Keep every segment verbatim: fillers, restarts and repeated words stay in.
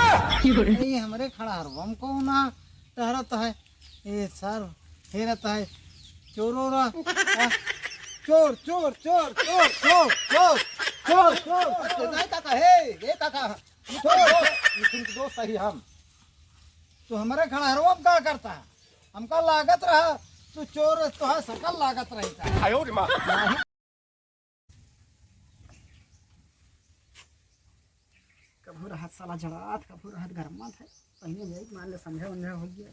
ये हमरे खड़ा हर, हमको ना टहरत है। ए सर, हेरत है। चोरों रा, आ, चोर, चोर, चोर, चोर, चोर, चोर, चोर, चोर। ए काका, हे, ए काका, ये तो दोस्त, ये तो दोस्त है हम। तो हमरे खड़ा हर, हम का करता है? हमका लागत रहा, तू चोर, तोहार सकल लागत रही था। आयो रे माँ। कभू रहत साला जड़ात, कभू रहत गरमात है। पहले जाई, मान ले, समझा उमझा हो गया।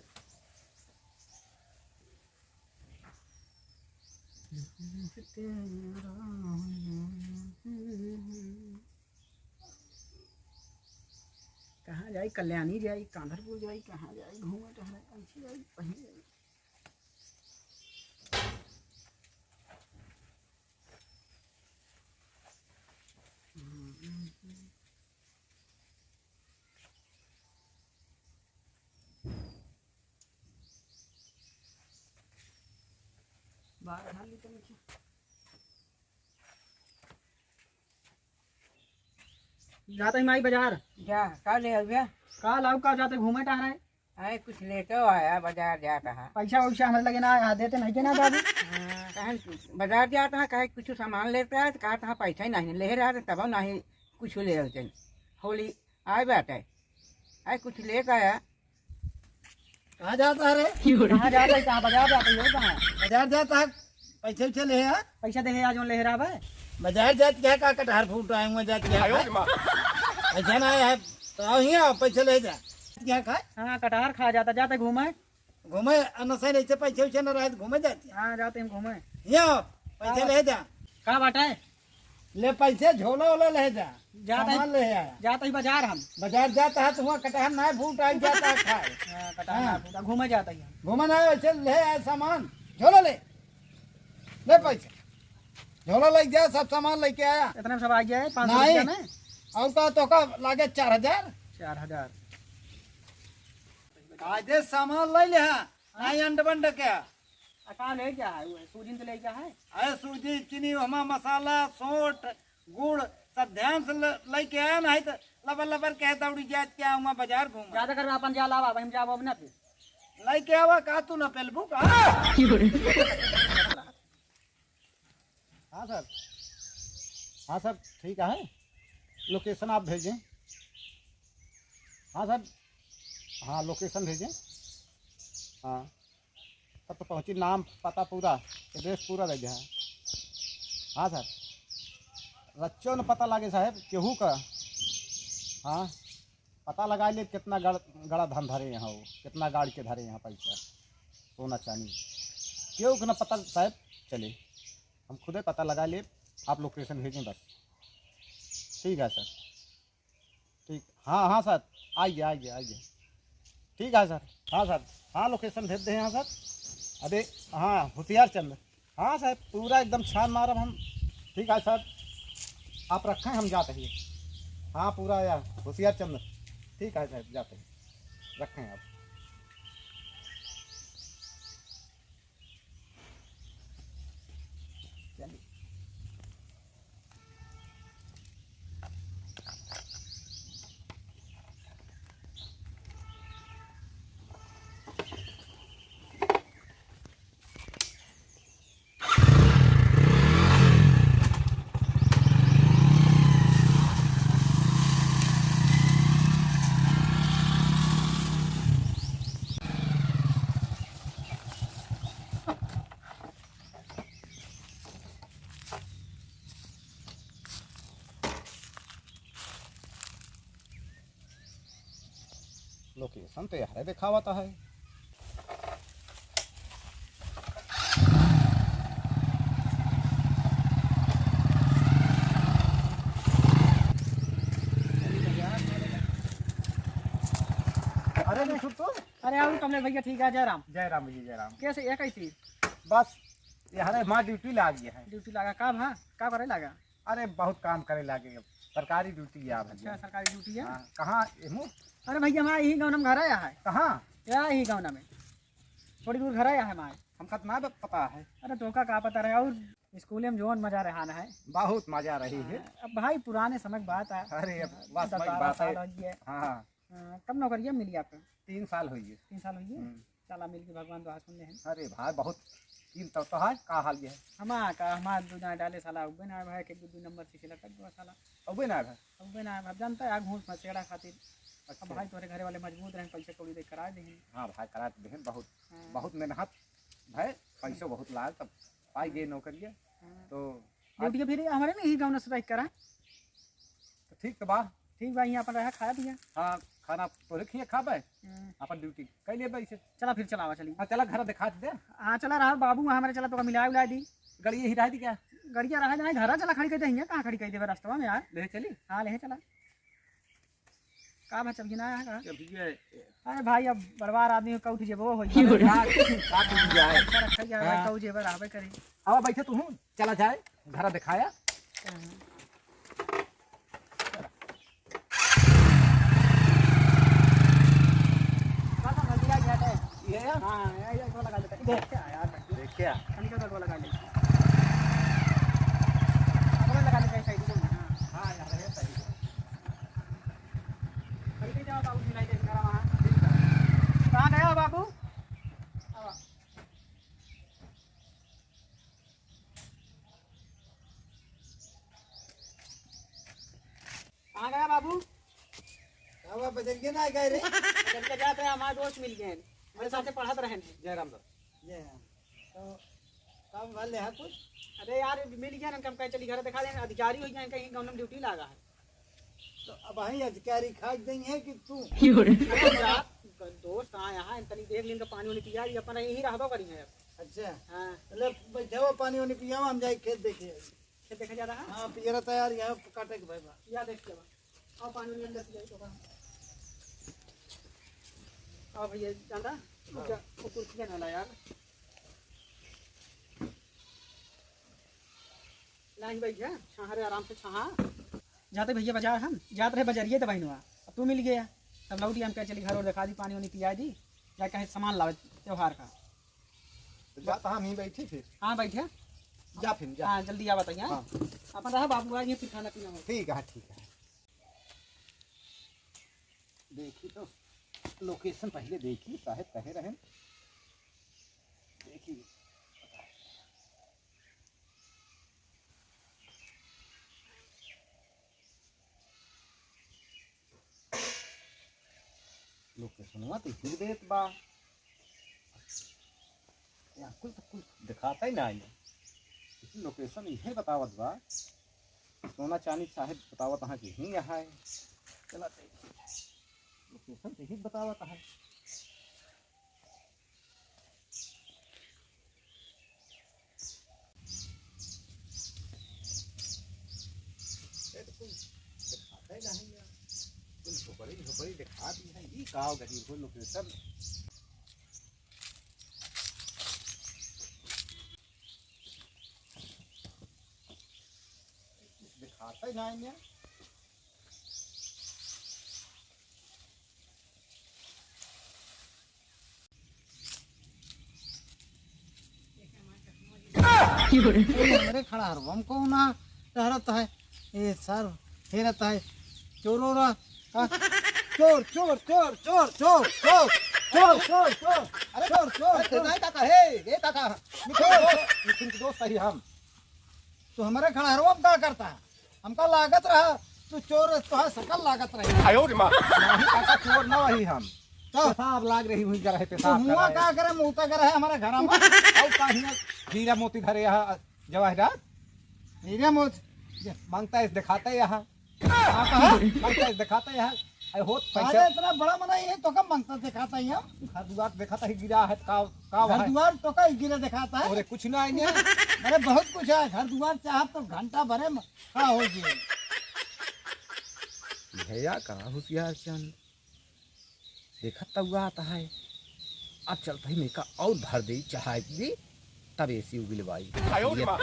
कहाँ जाई? कल्याणी जाई, कांधरपुर जाई, कहाँ जाई? घूमे टहरे, कैसे जाई? पहले जाई। बाहर डाल ली तनी क्या? जात ही माई बाजार। जा, का ले आऊ बे? का लाऊ, का जात ही घूमे टहरे? अरे कुछ लेके आया, बाजार जात हा। पैसा वैसा हमरे लगे ना आया, देते नहीं के ना बाबू। हाँ, कहे बाजार जात हा, कहे कुछ सामान लेते आया, तो कहा था पैसा ही नहीं, ले रहा था तब नहीं कुछ ले आते। होली आए बाटे, अरे कुछ लेके आया। कहाँ जाता है रे? कहाँ जाता है? कहाँ बाजार जाता है? कहाँ? बाजार जाता है, पैसे उसे ले आ। पैसा दे आ, जो ले रहा भाई। बाजार जात क्या का कटहर फूट आए हुए जात क्या आयो खाए? रे माँ। पैसा ना आया है, तो आओ ही आओ, पैसे ले जा। क्या खाए? हाँ, कटहर खा जाता, जाता घूमे। घूमे, अनसे नहीं से पैसे उसे न रहे तो घूमे जाती है। हाँ, जाते हम घूमे। ये आओ, पैसे हाँ। ले जा। का बाटे? ले पैसे झोला वोला ले जा, जात है, सामान ले आया। जात है बाजार हम। बाजार जात है तो वहाँ कटहर ना फूट आई जात है खाए। हाँ, कटहर ना हाँ। फूट, घूमे जात है हम। घूमे ना, वैसे ले आया सामान, झोला ले, ले पैसे, झोला ले जा, सब सामान लेके आया। इतने में सब आ गया है, पाँच सौ नहीं। रुपया में। और का तो का लागे चार हजार। चार हजार। कायदे सामान ले ले, हाँ, नहीं अंड बंड क्या? आ, का ले जा है? वो सूजी तो ले जा है। अरे सूजी, चीनी, हमा मसाला, सोंठ, गुड़, सब ध्यान से ल-, लेके आया, नहीं तो लबर लबर कहे दौड़ी जात क्या हुआ बाजार घूम। ज्यादा कर अपन जा लावा, अब हम जाबो अब ना फिर। लेके आवा का तू ना पेलबू का? हाँ सर, हाँ सर, ठीक है, location आप भेजें। हाँ सर, हाँ location भेजें। हाँ। तब तो पहुँची, नाम पता पूरा, address पूरा दे दिया है। हाँ सर, रच्चो न पता लागे साहेब केहू का। हाँ, पता लगा ले कितना गड़-, गड़ा धन धरे यहाँ हो, कितना गाड़ के धरे यहाँ पैसा, सोना चांदी, केहू के न पता साहेब चले। हम खुदे पता लगा ले, आप location भेजें बस। ठीक है सर। ठीक, हाँ, हाँ सर, आइए, आइए, आइए। ठीक है सर, हाँ सर, हाँ location भेज दे हैं, हाँ सर। अबे, हाँ, होशियार चंद, हाँ सर, पूरा एकदम छान मारब हम। ठीक है सर, आप रखें, हम जाते हैं। हाँ, पूरा या होशियार चंद, ठीक है सर, जाते हैं, रखें आप। चलिए। Location तो यार दिखावत है। अरे बिट्टू तू? अरे और कमलेश भैया ठीक है, जय राम। जय राम जी, जय राम। कैसे है, कैसी? बस, ये हरे माँ duty लाग गया है। Duty लागा, का भा? का करे लागा? अरे बहुत काम करे लागे, सरकारी duty है भैया। अच्छा, सरकारी duty है? हाँ, कहाँ एमू? अरे भैया, हमारा यही गाँव में घर आया है। कहाँ? या यही गाँव में, थोड़ी दूर घर आया है हमारे। हमका तो ना ब-, पता है। अरे तोका का पता रहे, और स्कूल में जौन मजा रहा ना है। बहुत मजा रही है। हाँ, अब भाई पुराने समय की बात है। अरे अब बस दस वही बारह बात है। साल हो गए। हाँ। हाँ, कब नौकरिया मिली आपका? तीन साल होइए। तीन साल होइए? हम्म। चला, मिल के भगवान दुआ सुन ले हैं। अरे भाई, बहुत दिन तो, तो है, का हाल ये है? हमा का, हमार दो जान डाले साला, उबे ना भाई, के दो, दो नंबर से सिला कर दो साला। उबे ना भाई? उबे ना भाई, जानता है, आग घूस मसेड़ा खातिर। अच्छा। अब भाई, तोरे घरे वाले मजबूत रहे, पैसे कौड़ी दे करा दे हैं। हाँ भाई, करा दे हैं, बहुत, हाँ। बहुत मेहनत भाई, पैसो बहुत लाग, तब पाई गए नौकरिया। हाँ। तो ड्यूटी फिर हमारे में ही गाँव से करा। तो ठीक तो बा। ठीक बा, यहाँ अपन रहा, खाया पिया। हाँ, खाना तोरे खिया खाबे, हम्म। अपन ड्यूटी कर लेबे इसे। चला फिर, चलावा चली। हाँ, चला घर दिखा दे। हाँ, चला रहा बाबू, वहाँ हमारे चला तो मिला उला दी। गड़िया ही रह दी क्या? गड़िया रहा जाए, घर चला खड़ी कर दे, यहाँ कहाँ खड़ी कर देबे रास्ता में यार? ले चली। हाँ, ले चला। का बा, चबी ना आया का? चबी है। अरे भाई, अब बड़वार आदमी का उठ जेबो हो क्यों रे? का, का टूट जाए? रखा गया है, हाँ। का उठ जेबे रहबे करे। अब बैठे तू हूँ, चला जाए, घर दिखाया। हाँ। बस, हम लगी आई है। ये है? हाँ, ये, ये, इसको लगा लेते हैं। दे। क्या यार? देख क्या? हम इसको लगा लेते हैं। अपने लगा लेते हैं, सही से। हाँ। हाँ यार, ये सही है। कहीं जाओ बाबू, सुनाई दे, मेरा वहाँ। कहाँ गया हो बाबू? अब कहाँ गया बाबू? का हुआ, बजरिया ना गए रे? बजरिया जात रहे, हमारे दोस्त मिल गए हैं, हमारे साथ पढ़त रहे हैं। जय राम बाबू। जय राम। तो काम भर ले है कुछ? अरे यार, मिल गया ना, हम कहे चली घर दिखा दें, अधिकारी हो गए, कहीं गाँव में ड्यूटी लागा है। तो अब वही अधिकारी खाई देंगे कि तू? क्यों रे? अरे यार, दोस्त हाँ यहाँ, तनी देख लेंगे, पानी वानी पिया, ये अपन यहीं रहबो करी है। अच्छा। हाँ। ले बैठे हो, पानी वानी पियाओ, हम जाए खेत देखे। खेत देखा जा रहा है? हाँ, पियरा तैयार यहाँ काटे के भाई बा। या देख के बा। आओ पानी वानी अंदर पिया तो बा। आओ भैया, जान रहा? हाँ। क्या, वो कुर्सी ना ला यार। नाही भाई, जा, छाहा रे, आराम से छाहा। जाते भैया बाजार हम, जात रहे बजरिए त बहिनवा, अब तू मिल गया, तब लौटी हम कहे चली घर और दिखा दी, पानी वानी पिया दी, या कहे सामान लावे त्योहार का। तो जा, तो हम ही बैठी फिर। हाँ, बैठे। जा फिर, जा। हाँ, जल्दी आ बताइए, हाँ? हाँ। अपन रहा बाबू, आ ये फिर खाना पीना हो। ठीक है, ठीक है। देखी तो location पहले देखी, साहेब कहे रहे। देखी। Locationवा तो ही देत बा। यहाँ कुल तो कुल दिखाता ही ना है। Location इहे बतावत बा। सोना चांदी साहेब बतावत अहाँ कि ही यहाँ है। चला देखी। Location तो ही बतावत है। ए, तो कुल दिखाता ही नहीं यार। कुल झोपड़ी, झोपड़ी दिखा दी है। ई का हो गरीब हो location? कुछ दिखाता ही नहीं यार। अरे, हमरे खड़हरवा में कौन आ टहरत है? ए सर, हेरत है। चोर ओर, हाँ? चोर, चोर, चोर। अरे, चोर, चोर। अरे, चोर, चोर, अरे, चोर। नहीं काका, हे, हे काका। मिथुन के दोस्त, मिथुन के दोस्त ही हम। तू हमरे खड़हरवा में का करता है? हमका लागत रहा, तू चोर, तोहार शकल लागत रही। आयो रे माँ। नहीं काका, चोर ना वही हम। तो? पेशाब लाग रही हुई जगह, तो पेशाब हुआ कर रहे। का करे, मुँह तो करे हमारे घर में। और का हियाँ हीरा मोती धरे यहाँ जवाहरात? हीरा मोती। ये मांगता है, दिखाता है यहाँ। हाँ, कहा? मांगता है, दिखाता है यहाँ। अरे होत पैसा। अरे इतना बड़ा मना ही है, तो का मांगता दिखाता है यहाँ? घर दुआर दिखाता है, गिरा है, का, का घर है? दुआर तो का गिरा दिखाता है? अरे कुछ ना है यहाँ। अरे बहुत कुछ है, घर दुआर चाहब तो घंटा भरे में का हो जी? भैया कहाँ होशियार चंद? देखत त हुआ आता है। अब चलत ही मेका और भर दे, चढ़ाई दी, तब एसी उगिल बाई। आयो रे माँ।